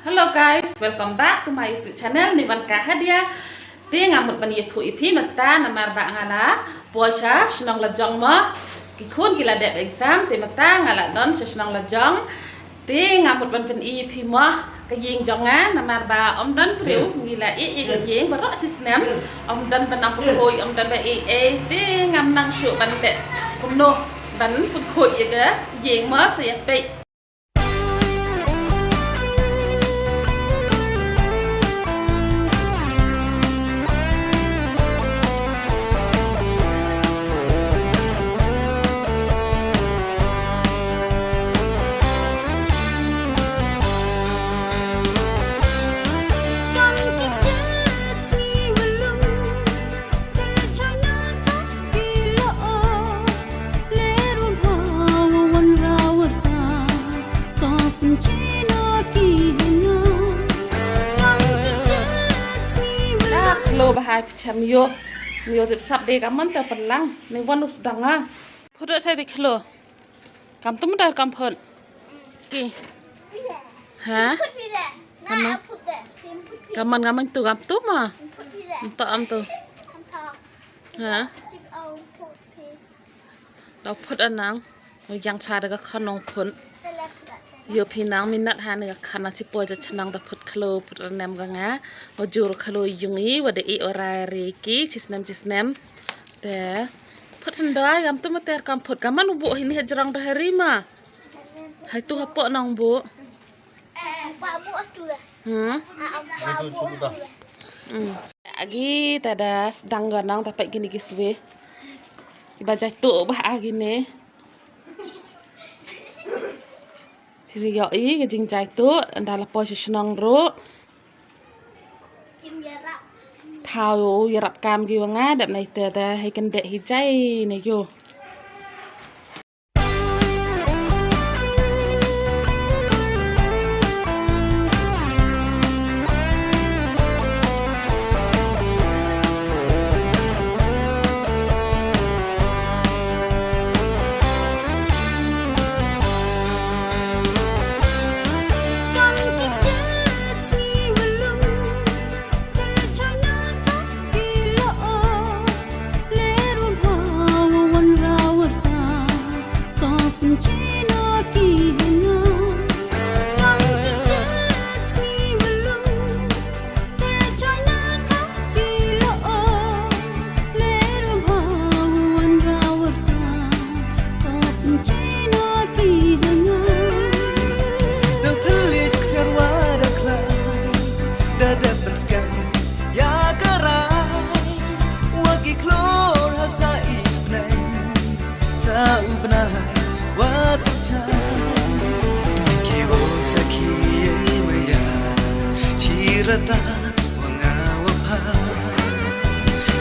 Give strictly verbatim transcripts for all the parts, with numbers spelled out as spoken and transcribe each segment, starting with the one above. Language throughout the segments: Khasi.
Hello guys, welcome back to my YouTube channel, Nivanka Hadia. Te nga mut ban ïathuh ïa phi mynta namar ba nga la poi sha shnong la jong mo. Ki khun ki la dep exam, te mynta nga la don sha shnong la jong. Te nga mut ban pyni ïa phi mo ka ïing jong nga namar ba ym don briew, ngi la ïeh ïa ka ïing baroh shi snem. Ym don ba nang pynkhuid, ym don ba ei ei, te ngam nang shuh ban leh kumno ban pynkhuid ïa ka ïing mo, sa ïa peit. Dak lo bahai pchem yo. Yo tip sap de kaman ta pelang. Ni wan us danga. Phut sa di khlo. Kam tum dar kam phut. Ki. Ha? Kaman, kaman, kaman tu kam tum ma. Nto am tu. Ha? Da phut anang. Yang cha da ka khan nong phut. Yo phi nang minat ha ne ka khan na chi poi ja chnang da phut khlo phut nem ka nga. Wa jur khlo yung i wa da i o rai re ki chi snem chi snem. Te phut sendai kam tu ma ter kam phut kaman u bu hi ni ha jrang da hari ma. Hai tu hapo nang bu. Hmm. Hmm. Agi ta da sdang ga nang ta pek gini ki swe. Ba jai tu ba agi ne. Hi ri yo i ka jing jai tu da la poi shnong ru. Thaw ïarap kam ki wa nga dep nai te te hei kendek hi jai ne yo. Sa u bnai wa tyrcha ki wow sakhi ei maya chi rata wa nga wa pha.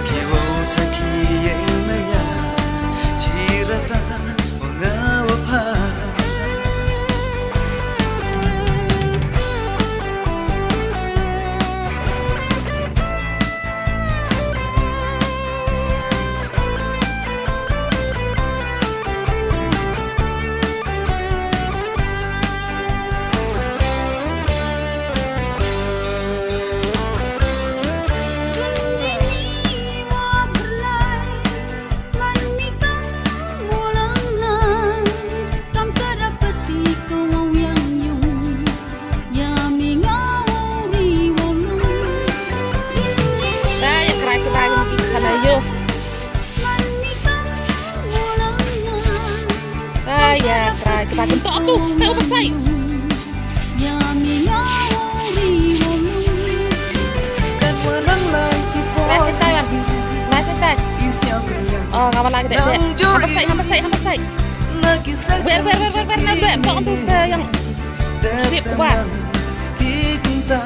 Ki wow sakhi ei maya chi rata wa nga wa pha. Ba ïa trai kba ïa ki khana ïo. Ba ïa trai kba kyntoh tu. Te u ba sai. Ba sai tai wan. Ba sai tai. Oh, nga ba la ki dek dek. Hamba sai, hamba sai, hamba sai. Wer, wer, wer, wer, wer, na dek. Tok tu te yang. Sip, wan. Ki kynta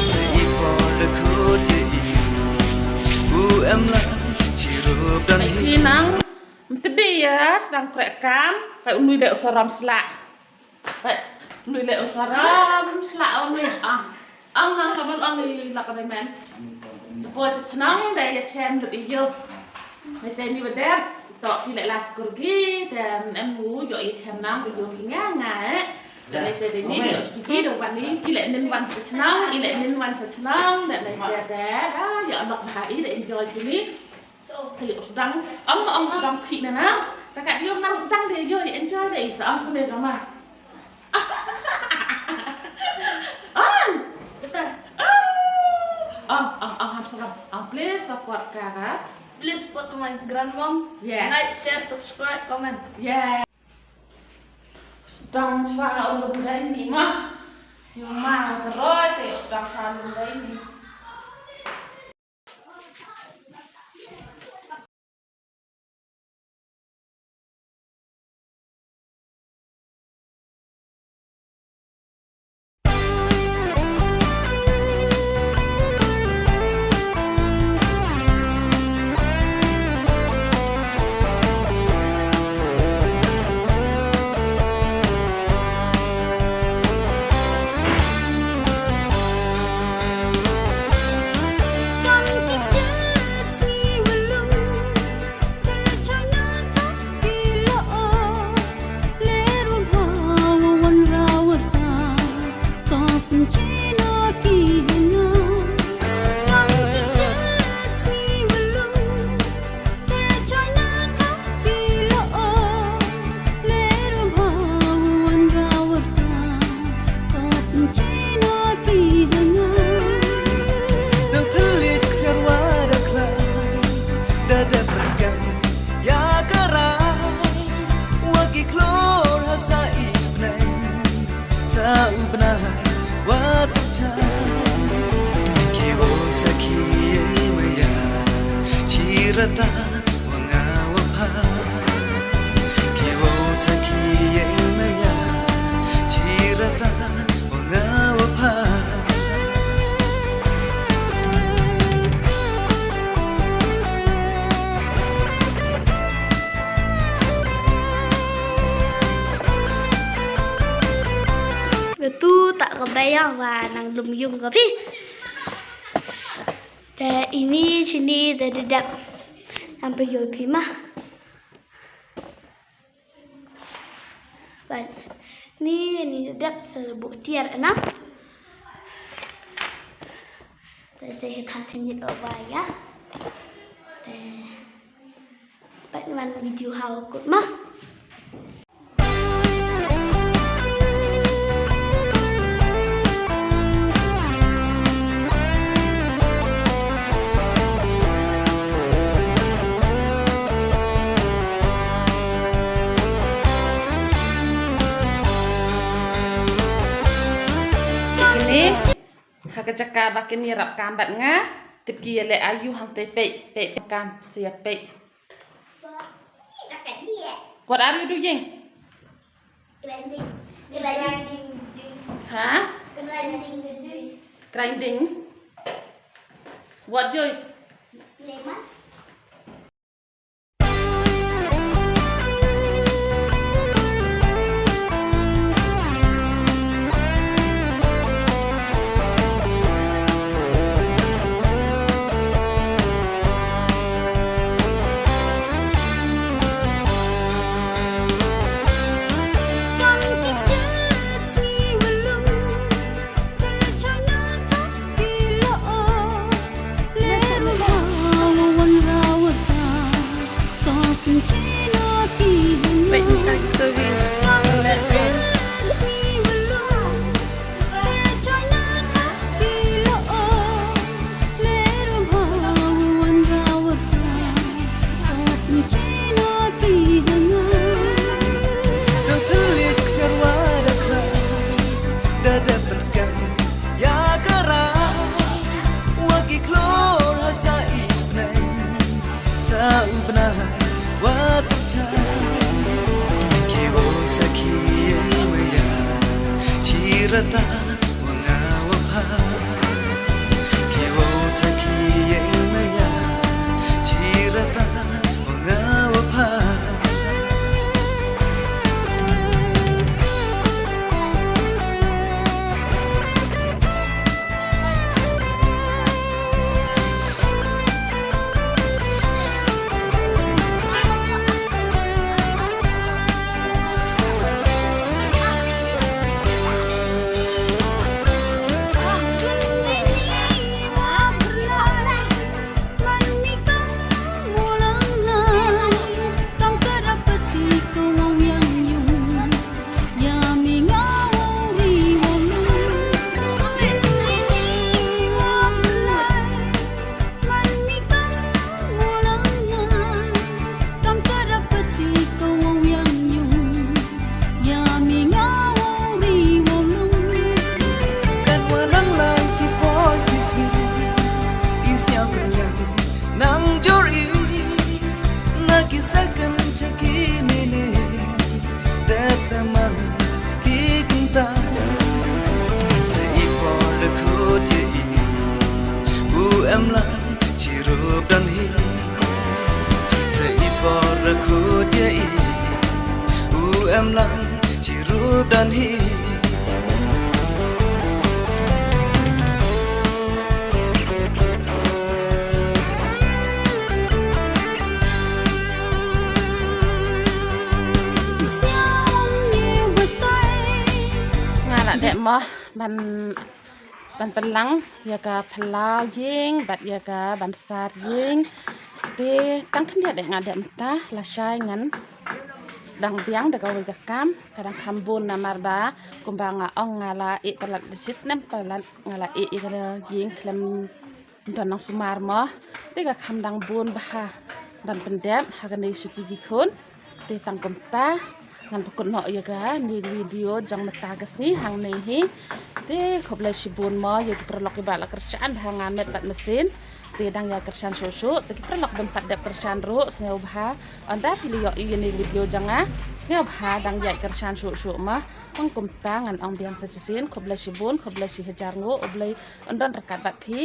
sa i por da khut ïa i. U em la chirup dang hi. Ki nang mtdi ïa sdang kreh kam. Kai u nui dei u saram sla. Kai u nui dei u saram sla u nui. Ah. Ang nang ka ban ang i la ka dei men. Te poi sa chnong dei ïa chem dei ïa. Mete ni ba dep. Tok ki leh la skur gi te em u ïoh ïa chem nang ïoh ki nga nga eh. Lei te dei ni, ïa u Sdang i da wan ni, ki leh nin wan sha chnong, i leh nin wan sha chnong, da lei te da, ah, ïa lok bha i da enjoy sini. Te ïa u Sdang, ong, ong Sdang phi na na. Ta ka ïa u Sdang de, ïa enjoy de, ta ong sini da ma. Ong. Ong, ong, ong, ham salam. Ong, please support Kara. Please support my grandmom. Yes. Like, share, subscribe, comment. Yeah. Sdang shuwa u lum dei ni ma. Ïa ma ka roi te sdang shuwa lum dei ni. Sa u bnai wat cha ki wow sakhi ei maya chi rata wa nga wa pha. Ki wow sakhi ei maya chi rata wa nga wa pha. Betu tak ka baya wa nang lum yung ka phi. Te ini sini te dep. Ampe yo phi ma. Bad ni ni dep sa buk tiar na. Te sa hi than thin yit o wa ya. Te bad wan video ha u kut ma. Kine ha ka jaka ba kin ïarap kam bad nga, tip ki ïa leh aïu hangtei, peit, peit kam sa ïa peit. What are you doing? Grinding. Grinding the juice. Huh? Grinding the juice. Grinding? What juice? Lemon. Sa u bnai wat cha ki wow sakhi ei maya chi rata wa nga wa pha. Ki wow sakhi ei maya chi rata wa nga wa pha. Em lang chirup don hi. Sa i por da khut ya i. U em lang chirup don hi. Nga la dep mo ban ban pynlang ïa ka phyllaw ïing bad ïa ka ban sar ïing. Te tang khyndiat de nga dep mynta, lashai ngan sdang biang da kawei ka kam, ka dang kham bun namar ba kumba nga ong nga la ïeh palat da shisnem palat, nga la ïeh ïa ka ïing khlem don nongsumar mo. Te ka kham dang bun bha ban pyndep ha kane shuti ki khun. Te tang kumta ngan pynkut noh ïa kane ka video jong mynta ka sngi hangne hi. Te khublei shibun mo ïa ki paralok kiba la kyrshan bha ha nga met bad mynsiem. Te dang ïai kyrshan shuh shuh. Te ki paralok bym pat dep kyrshan ruh, sngewbha, ynda phi la ïohi ïa kane ka video jong nga, sngewbha dang ïai kyrshan shuh shuh mo. Tang kumta ngan ong biang sa shisien, khublei shibun, khublei shihajar nguh, U Blei un don ryngkat bad phi.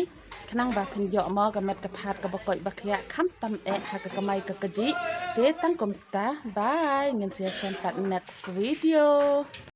Khnang ba phin ïoh mo ka met ka phad kaba koit ba khiah, khamtam eh ha ka kamai ka kajih. Te tang kumta, bye, ngin sa ïashem pat next video.